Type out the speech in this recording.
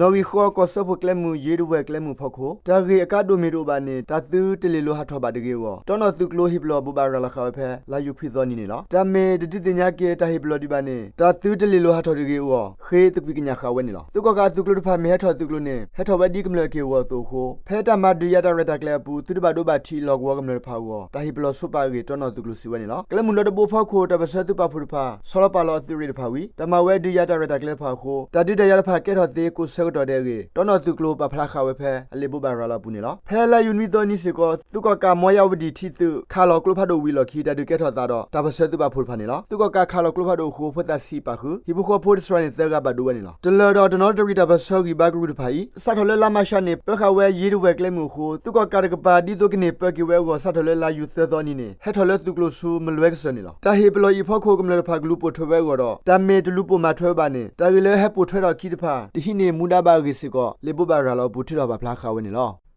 နီၣ်ဂံၢ်ဃိး ကီၢ်စၢဖှိၣ်ကျဲမုၢ် ယ့ဒဝဲၢ်ကျဲမုၢ်ဖီခိၣ် တၢ်ဂ့ၢ်အကါဒိၣ်မ့ၢ်တအိၣ်ဘၣ်န့ၣ် တၢ်သုတလ့ၣ်လိၤဟးထီၣ်ဘၣ်တဂ့ၤအဂီၢ် တီနီၣ်သုးကျိၤဟ့ၣ်ပလီၢ်ဘိးဘၣ်ရၤလီၤဃာ်ဝဲဖဲ လါယူၤခွံသီနံၤန့ၣ်လီၤ. တၢ်မ့ၢ်တဒုးသ့ၣ်ညါက့ၤ တၢ်ဟ့ၣ်ပလီၢ်ဒံးဘၣ်န့ၣ် တၢ်သုတလ့ၣ်လိၤဟးထီၣ်တဂ့ၤအဂီၢ် ဃ့သကွံာ်ကညးဃာ်ဝဲန့ၣ်လီၤ. သုးကီၣ်ကးအသုးကျိၤတဖၣ် မ့ၢ်ဟဲထီၣ်သုးကျိၤန့ၣ် ဟဲထီၣ်ဝဲဒ်ကမျၢၢ်အက့ၢ်အဂီၤအသိးအဃိ ဖဲတၢ်မၤဒုးယၤတၢ်ရဲၣ်တၢ်ကျဲၤအပူၤ သုတဘၣ်ဒိဘၣ်ထံးလီၢ်ကဝီၤကမျၢၢ်တဖၣ်အဂီၢ် တၢ်ဟ့ၣ်ပလီၢ်ဆိပာ်အဂ့ၢ် တီနီၣ်သုးကျိၤစံးဝဲန့ၣ်လီၤ. ကျဲမုၢ်လီၤတဘိဖီခိၣ် တၢ်ပၢၢ်ဆၢသုးပာ်ဖှိၣ်တဖၣ် ဆီလီၤပာ်လီၤအသုးရ့ၣ်တဖၣ်ဝံၤ တၢ်မၤဝဲဒုးယၤတၢ်ရဲၣ်တၢ်ကျဲၤတဖၣ်အဃိ တၢ်ဒုးတၢ်ယၤတဖၣ်ကဲထီၣ်သ့ကိးဆၢကတီၢ်ဒဲးအဂ့ၢ် တီနီၣ်သုးကျိၤပာ်ဖျါဃာ်ဝဲဖဲ အလံာ်ဘိးဘၣ်ရၤလီၤအပူၤန့ၣ်လီၤ. ဖဲလါယူၤနွံသီနံၤစ့ၢ်ကီး သုးကီၣ်ကးမီယါဝတံၣ်ထံသုး ခးလီၤကျိဖးဒိၣ်ဝံၤအလီၢ်ခံ တၢ်ဒုးကဲထီၣ်သးဒီး တၢ်ပၢၢ်ဆၢသုးပာ်ဖှိၣ်တဖၣ်န့ၣ်လီၤ. သုးကီၣ်ကးခးလီၤကျိဖးဒိၣ်အဃိ ဖိသၣ်ဆံးပာ်ဃုာ် ဟံၣ်ဖိဃီဖိတစှၤန့ၣ် သၢဂၤဘၣ်ဒိဝဲန့ၣ်လီၤ. တလၢၤဒီးတနီသရံၣ်တၢ်ပၢၢ်ဆၢဂံၢ်ဘါကရူၢ်တဖၣ်အံၤ စးထီၣ်လၢလါမးရှးန့ၣ် ပၢဃာ်ဝဲယ့ဒဝဲၢ်ကျဲမုၢ်အဃိ သုးကီၣ်ကးတကပၤဒ်သိးကန့ၢ်ပၢက့ၤဝဲအဂီၢ် စးထီၣ်လၢလါယူၤသၢသီနံၤန့ၣ် ဟဲထီၣ်လၢသုးကျိၤဆူ မလွဲကစၢၢ်န့ၣ်လီၤ. တၢ်ဟ့ၣ်ပလီၢ်အံၤအဖီခိၣ် ကမျၢၢ်တဖၣ်ကလူၤပိာ်ထွဲဝဲအဂီၢ်ဒီး တၢ်မ့ၢ်တလူၤပိာ်မၤထွဲဘၣ်န့ၣ် တၢ်ဂ့ၢ်လၢဟဲပိာ်ထွဲထီၣ်အခံတဖၣ် တဟံးန့ၢ်မူဒါဘၣ်အဂ့ၢ်စ့ၢ်ကီး လံာ်ဘိးဘၣ်ရၤလီၤအပူၤ ထုးထီၣ်ပာ်ဖျါဃာ်ဝဲန့ၣ်လီၤ.